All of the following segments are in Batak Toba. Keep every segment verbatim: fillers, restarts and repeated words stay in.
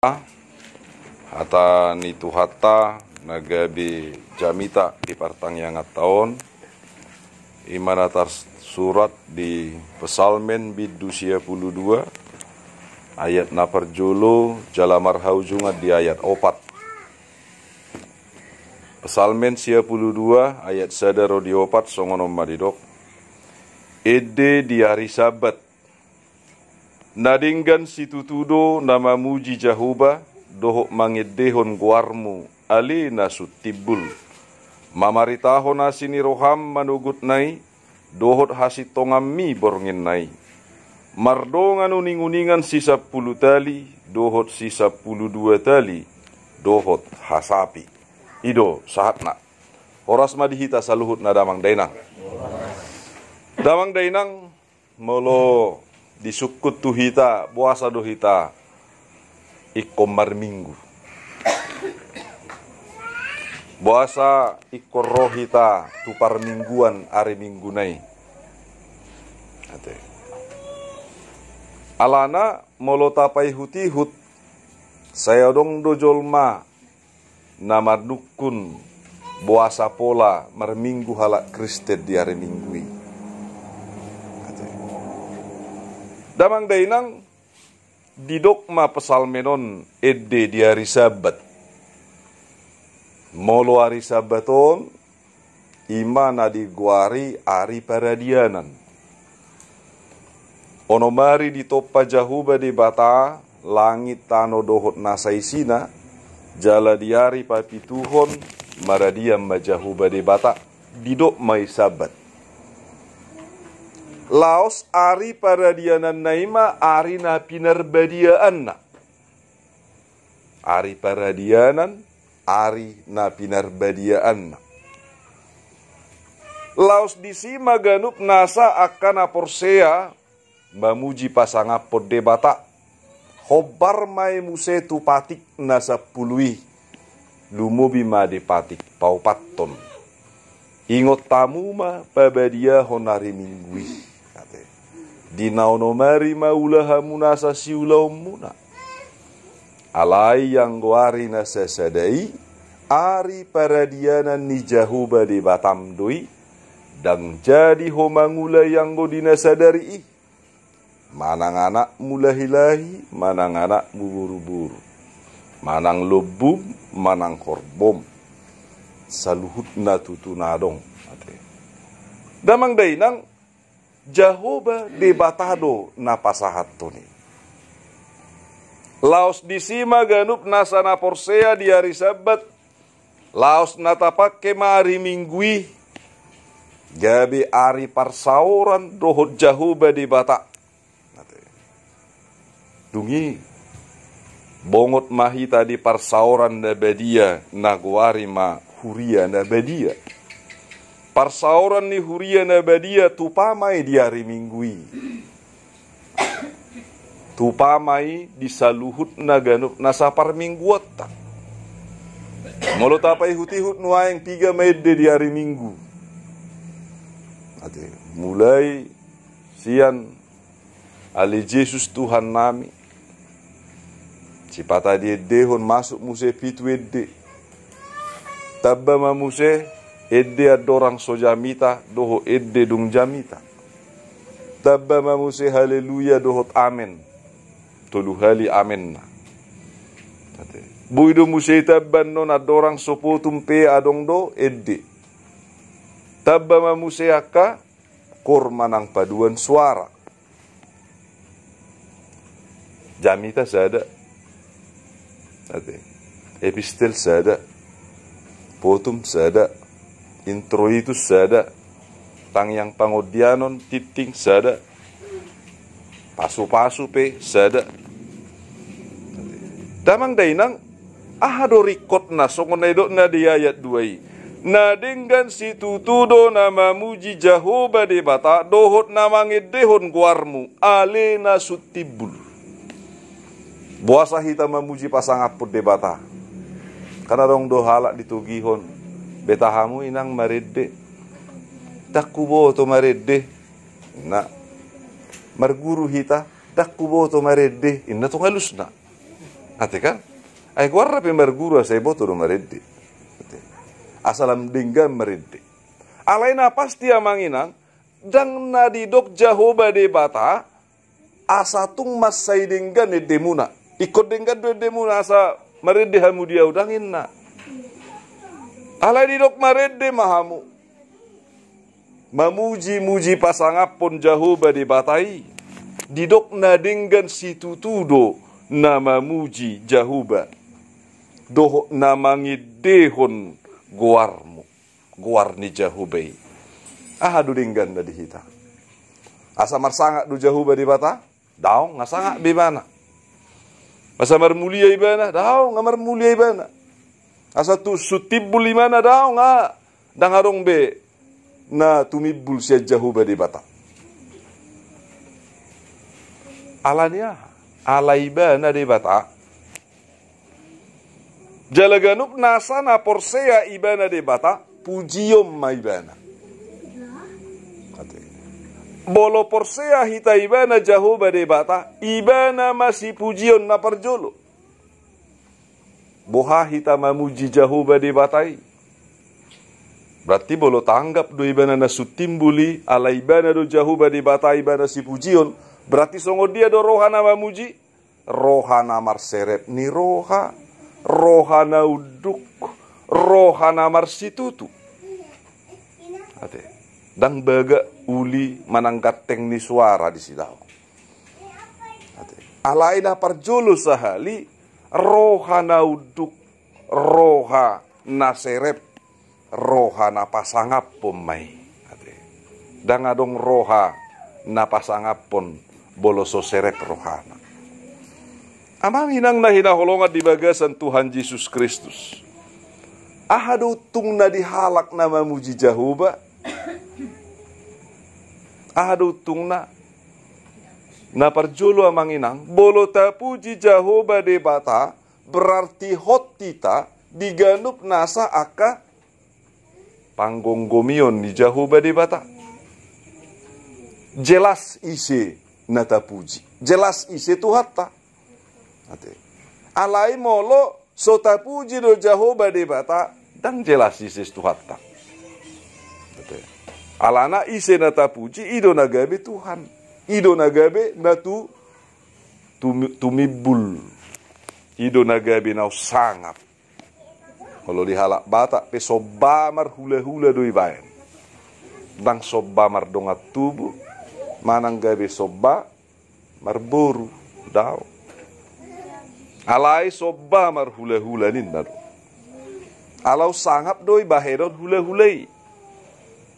Ah, hata ni Tuhanta na gabe jamita di partangianganta on, i ma na tarsurat di Psalmen bindu sia pulu dua, ayat na parjolo jala marhaujungan di ayat opat. Psalmen sia pulu dua ayat sada ro di opat, songon on ma didok: Ende di ari Sabat. Na denggan situtu do na mamuji Jahowa, dohot mangendehon goarmu, ale na sun timbul. Mamaritahon asi ni roham manogotna i, dohot hasintonganmi borngenna i. Mardongan uninguningan sisampulu tali, dohot sisampulu dua tali, dohot hasapi. I do sahatna. Horas ma di hita saluhutna damang dainang. Damang dainang, molo disungkun tu hita, boasa do hita ingkon marminggu? Boasa ingkon ro hita tu parmingguan ari Minggu na i? Ate. Alana molo tapaihutihut, sai adong do jolma na mandungkun boasa pola marminggu halak Kristen di ari Minggu i. Damang dainang, didok ma Psalmen on ende di ari Sabat. Molo ari Sabat on, i ma na digoari ari paradianan. Onom ari ditompa Jahowa Debata langit, tano dohot na saisina, jala di ari papituhon maradian ma Jahowa Debata, didok ma i Sabat. Laos ari paradiananna i ma ari na pinarbadiaanna. Ari paradianan, ari na pinarbadiaanna. Laos disi ma ganup nasa angka na porsea mamuji pasangaphon Debata. Hombar ma i muse tu patik na sampulu i, lumobi ma di patik paopathon. Ingot hamu ma pabadiahon ari Minggu i. Ate. Di na onom ari ma ula hamu nasa siulaonmuna. Alai anggo ari na sasada i, ari paradianan ni Jahowa Debatam do i, ndang jadi ho mangula i anggo di na sadari i. Manang anakmu lahilahi, manang anakmu boruboru, manang lombum, manang horbom, saluhutna tutu na adong. Ate. Damang dainang, Jahowa Debata do na pasahathon i. Laos disi ma ganup nasa na porsea di ari Sabat, laos na tapangke ma ari Minggu i gabe ari parsaoran dohot Jahowa Debata. Dung i, bongot ma hita di parsaoran na badia, na goari ma huria na badia. Parsaoran ni huria na badia tupa ma i di ari Minggu i. Tupa ma i di saluhutna ganup nasa parmingguonta. Molo tapaihutihut nuaeng, piga ma ende di ari Minggu? Ate, mulai sian Ale Jesus Tuhannami, sipata diendehon, masuk muse pitu ende. Tamba ma muse ende andorang so jamita dohot ende dung jamita. Tamba ma muse haleluya dohot amen. Tolu hali amenna. Boi do muse i tamba annon andorang so potum pe adong do ende. Tamba ma muse angka kor manang paduan suara. Jamita sada. Ate. Epistel sada. Potum sada. Introitus sada. Tangiang pangondianon, tingting sada. Pasupasu pe sada. Damang dainang, aha do ringkotna songon na nidokna di ayat dua i? Na denggan situtu do na mamuji Jahowa Debata dohot na mangendehon goarmu, ale na sun timbul. Boasa hita mamuji pasangaphon Debata? Kan adong do halak ditogihon, betahamu inang marende. Ndang huboto marende. Nah, marguru hita, ndang huboto marende, inna tong alusna. Ate kan? Ai goarna pe marguru asa iboto do marende. Ate. Asa lam denggan marende. Alai na pasti amang inang, ndang na didok Jahowa Debata, asa tung mansai denggan endemuna. Ingkon denggan do endemuna asa marende hamu di ahu, ndang ninna. Alai didok marende ma hamu. Mamuji-muji pasangaphon Jahowa Debata i, didok na denggan situtu do na mamuji Jahowa, dohot na mangendehon goarmu, goar ni Jahowa i. Aha do dengganna di hita? Asa marsangap do Jahowa Debata? Daong, nga sangap be ibana. Asa marmulia ibana? Daong, nga marmulia ibana. Asa tu sun timbul ibana? Daong, nga. Ndang adong be na tumimbul sian Jahowa Debata. Ala ni aha? Ala ibana Debata. Jala ganup nasa na porsea ibana Debata, pujion ma ibana. Ate. Molo porsea hita ibana Jahowa Debata, ibana ma sipujion na parjolo. Boha hita mamuji Jahowa Debata i? Berarti molo tanggap do ibana na sun timbul i, ala ibana do Jahowa Debata ibana sipujion, berarti songon dia do roha na mamuji? Roha na marserep ni roha, roha na unduk, roha na marsitutu. Ate. Ndang bagak, uli manang ganteng ni suara disi, daong. Ate. Alai na parjolo sahali, roha na unduk, roha na serep, roha na pasangaphon ma i. Ate. Ndang adong roha na pasangaphon molo so serep rohana. Amang inang na hinaholongan di bagasan Tuhan Jesus Kristus, aha do untungna di halak na mamuji Jahowa? Aha do untungna? Na parjolo amang inang, molo tapuji Jahowa Debata, berarti hot hita di ganup nasa angka panggomgomion ni Jahowa Debata. Jelas ise na tapuji, jelas ise Tuhanta. Ate. Alai molo so tapuji do Jahowa Debata, ndang jelas ise Tuhanta. Ate. Alana ise na tapuji, i do na gabe Tuhan. I do na gabe na tu, tu, tumimbul. I do na gabe na umsangap. Molo di halak Batak pe somba marhulahula do ibaen. Ndang somba mardongan tubu, manang gabe somba marboru, daong. Alai somba marhulahula ninna do. Ala umsangap do ibahenon hulahula i.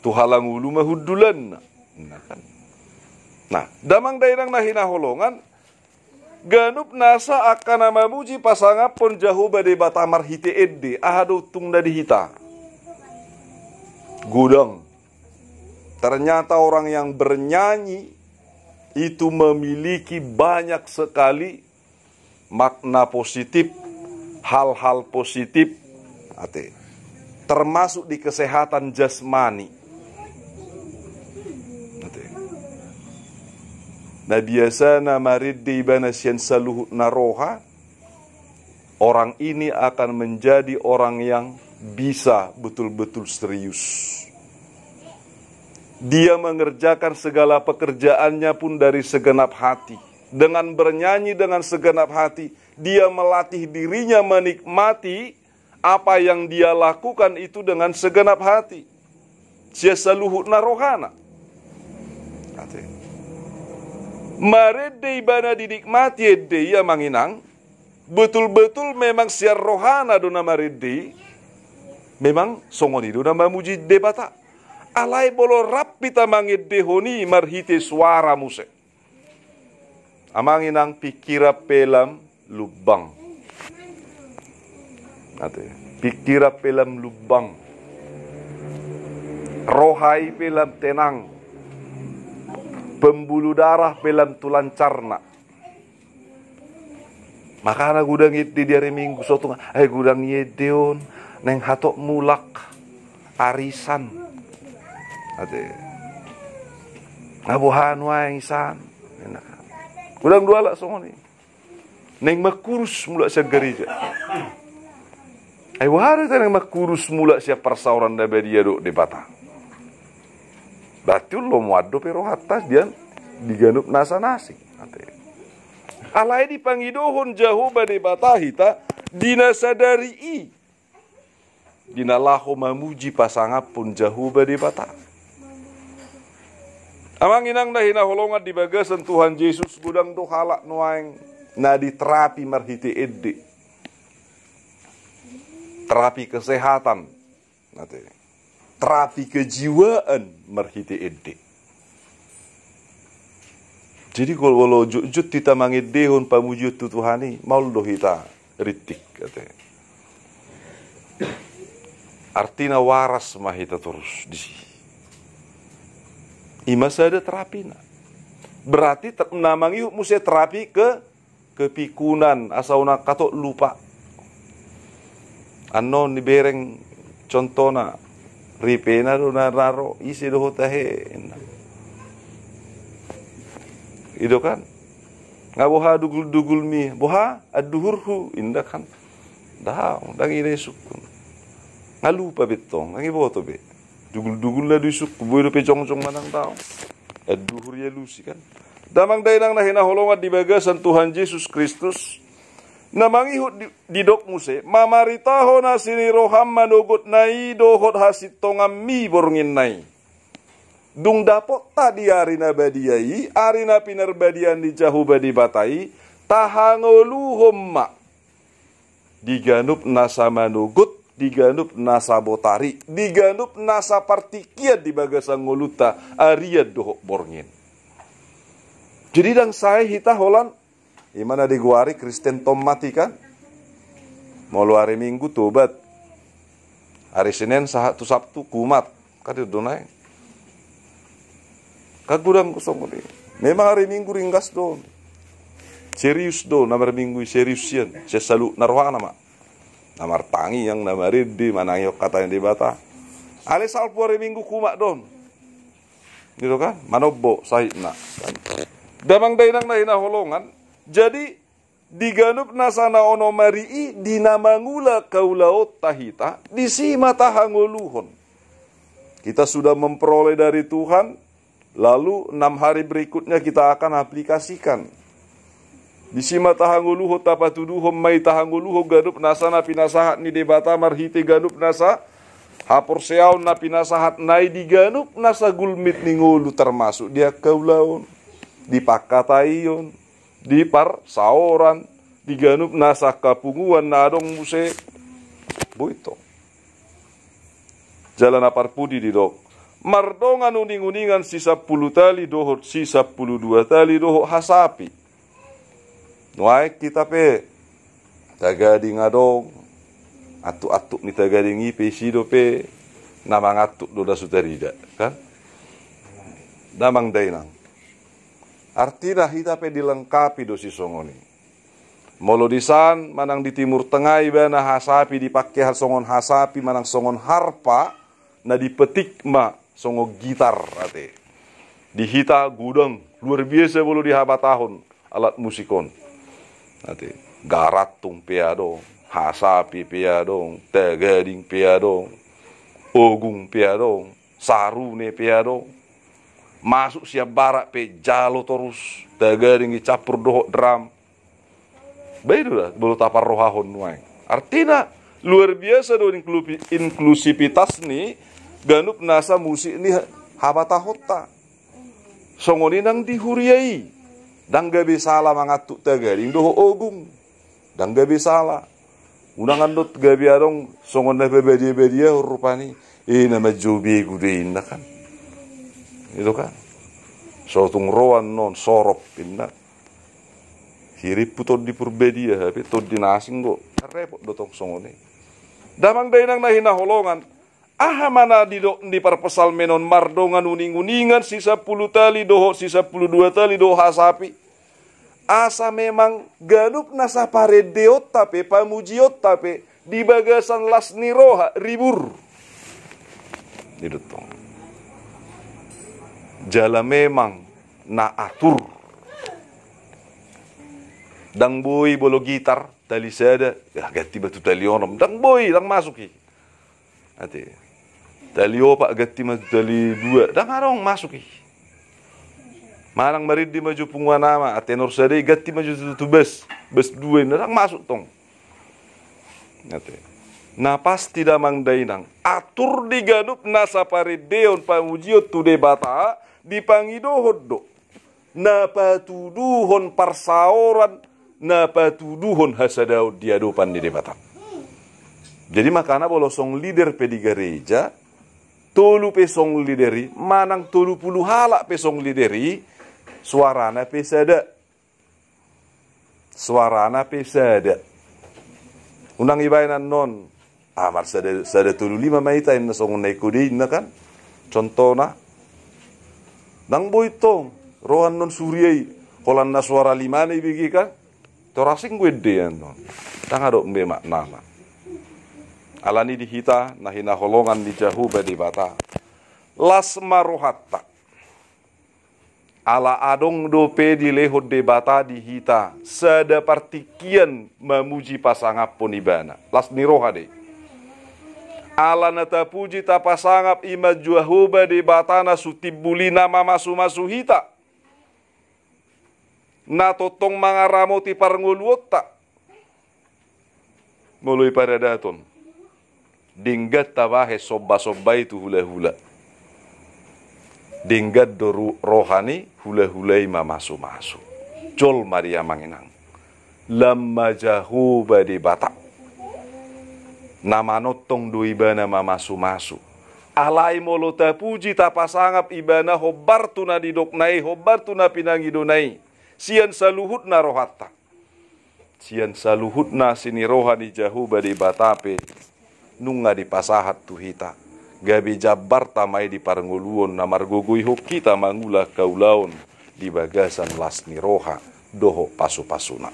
Tu halangulu ma hundulanna. Nah, kan. Nah, damang dainang na hinaholongan, ganup nasa angka na mamuji pasangaphon Jahowa Debata marhite ende, aha do untungna di hita? Godang. Ternyata orang yang bernyanyi itu memiliki banyak sekali makna positif, hal-hal positif, ate, termasuk di kesehatan jasmani. Ate. Na biasana marende ibana sian saluhutna roha, orang ini akan menjadi orang yang bisa betul-betul serius. Dia mengerjakan segala pekerjaannya pun dari segenap hati. Dengan bernyanyi dengan segenap hati, dia melatih dirinya menikmati apa yang dia lakukan itu dengan segenap hati. Sian saluhutna rohana. Ate. Marende ibana dinikmati ende i amang inang, betul-betul memang sian rohana do na marende i, memang songon i do na mamuji Debata. Alai molo rap hita mangendehon i marhite suara muse. Amang inang, pikiran pe lam lumbang. Ate, pikiran pe lam lumbang. Roha i pe lam tenang. Pembuluh darah pe lam tu lancarna. Makana godang ende di ari Minggu, so tung, ai godang ende on, naeng hatop mulak arisan. Ate. Nga boha nuaeng isan. Godang do halak songon i. Naeng mangkurus mulak sian gareja. Ai boha do hita naeng mangkurus mulak sian parsaoran na badia dohot Debata? Berarti lomoan dope rohanta di ganup nasa na asing. Alai dipangidohon Jahowa Debata hita di na sadari i, di na laho mamuji pasangaphon Jahowa Debata. Amang inang na hinaholongan di bagasan Tuhan Jesus, godang do halak nuaeng na diterapi marhite ende. Terapi kesehatan. Ate. Terapi kejiwaan marhite ende. Jadi, kalau, kalau jotjot hita mangendehon pamujion tu Tuhan i, maol do hita rintik, ate. Artina waras ma hita torus disi. I ma sada terapina. Berarti ter-, na mangihut muse terapi ke kepikunan, asa unang hatop lupa. Annon dibereng contohna, ripena do na ro, ise do ho tahe, ninna. I do kan? Nga boha dugul-dugul mi, boha anduhurhu, ninna kan. Ndang, ndang i na isungkun. Nga lupa be tong, ndang iboto be. Dugul-dugul na do isungkun, boi dope jongjong manang daong. Anduhur i alusi kan. Damang dainang na hinaholongan di bagasan Tuhan Jesus Kristus, na mangihut di, didok muse, mamaritahon asi ni roham manogotna i dohot hasintonganmi bornginna i. Dung dapotta di ari na badia i, ari na pinarbadiaan ni Jahowa Debata i, tahangoluhon ma. Di ganup nasa manogot, di ganup nasa botari, di ganup nasa partingkian di bagasan ngolunta, arian dohot borngin. Jadi ndang sae hita holan, i ma na digoari Kristen tomat i kan. Molo ari Minggu tobat. Ari Senin sahat tu Sabtu kumat. Kan i do naeng. Kan godang songon i. Memang ari Minggu ringgas do on. Serius do on, na marminggu i serius sian. Sian saluhutna rohana ma. Na martangiang, na marende, manangihon hata ni Debata. Alai salpu ari Minggu kumat do on. I do kan? Manombo sahitna. Damang dainang na hinaholongan. Jadi, di ganup nasa na onom ari i, di na mangula haulaonta hita, disi ma tahangoluhon. Kita sudah memperoleh dari Tuhan, lalu enam hari berikutnya kita akan aplikasikan. Disi ma tahangoluhon, tapatuduhon ma i tahangoluhon ganup nasa na pinasahat ni Debata marhite ganup nasa haporseaon na pinasahatna i di ganup nasa gulmit ni ngolu, termasuk di angka ulaon, di pangkataion, di parsaoran, di ganup nasa angka punguan na adong muse. Boi tong. Jala na parpudi didok, mardongan uninguningan sisampulu tali dohot sisampulu dua tali dohot hasapi. Nuaeng hita pe tagading adong, antuk-antuk ni tagading i pe, isi dope na mangantuk do na so tarida, kan? Damang dainang. Artina hita pe dilengkapi do sisongon i. Molo di san manang di Timur Tengah ibana hasapi dipake songon hasapi manang songon harpa, na dipetik ma songon gitar ate. Di hita godang, luar biasa molo dihabatahon alat musik on. Ate, garantung pe adong, hasapi pe adong, tagading pe adong, ogung pe adong, sarune pe adong. Masuk sian barat pe jalo torus, tagading i campur dohot drum. Baen do da, molo taparrohahon nuaeng. Artina, luar biasa do inklupi-, inklusivitas ni ganup nasa musik ni ha-, habatahonta. Songon i nang di huria i. Ndang gabe sala mangantuk tagading dohot ogung. Ndang gabe sala. Unang annon gabe adong songon na pabadia-badia rupani. Eh, na manjou begu do i, ninna kan. I do kan. So tung ro annon, sorop, ninna. Sirimpu Tondi Purbadia, hape tondi na asing do. Kan repot do tong songon i. Damang dainang na hinaholongan. Aha ma na didok ni parpsalmen on, mardongan uninguningan sisampulu tali dohot sisampulu dua tali dohot hasapi. Asa memang ganup nasa parendeonta pe, pamujionta pe, di bagasan las ni roha, ribur. I do tong. Jala memang na atur. Ndang boi molo gitar, tali sada, ya, ganti ma tu tali onom. Ndang boi, ndang masuk i. Ate. Tali opat ganti ma tu tali dua, ndang adong masuk i. Manang marende ma jo punguan ama, a, tenor sada i ganti ma jo tu, tu bas, bas dua i, ndang masuk tong. Ate. Na pasti damang dainang, atur di ganup nasa parendeon pamujion tu Debata, dipangidohon do na patuduhon parsaoran, na patuduhon hasadaon di adopan ni Debata. Jadi makana molo song leader pe di gareja, tolu pe song leader i, manang tolu pulu halak pe song leader i, suarana pe sada. Suarana pe sada. Unang ibaen annon, ah, marsada, sada tolu lima ma hita, inna songon na ingkon i, inna kan. Contohna. Ndang boi tong, ro annon suria i, holan na suara limana ibege kan. Tor asing do ende annon. Ndang adong be maknana. Alani di hita, na hinaholongan ni Jahowa Debata. Las ma rohanta. Ala adong dope dilehon Debata di hita sada partingkian mamuji pasangaphon Ibana. Las ni roha do i. Ala na tapuji tapasangap i ma Jahowa Debata na so timbul i na mamasumasu hita, na tongtong mangaramoti parngoluonta. Molo i paradaton, denggan tabahen sombasomba i tu hulahula. Denggan do ru-, roha ni hulahula i mamasumasu. Jolma do i, amang inang. Lam ma Jahowa Debata na manongtong do Ibana mamasumasu. Alai molo tapuji tapasangap Ibana hombar tu na nidokna i, hombar tu na pinangidona i, sian saluhutna rohanta, sian saluhutna asi ni roha ni Jahowa Debata pe nunga dipasahat tu hita, gabe jambarta ma i di parngoluon na margogoihon hita mangula angka ulaon di bagasan las ni roha dohot pasupasuna.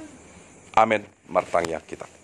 Amen. Martangiang hita.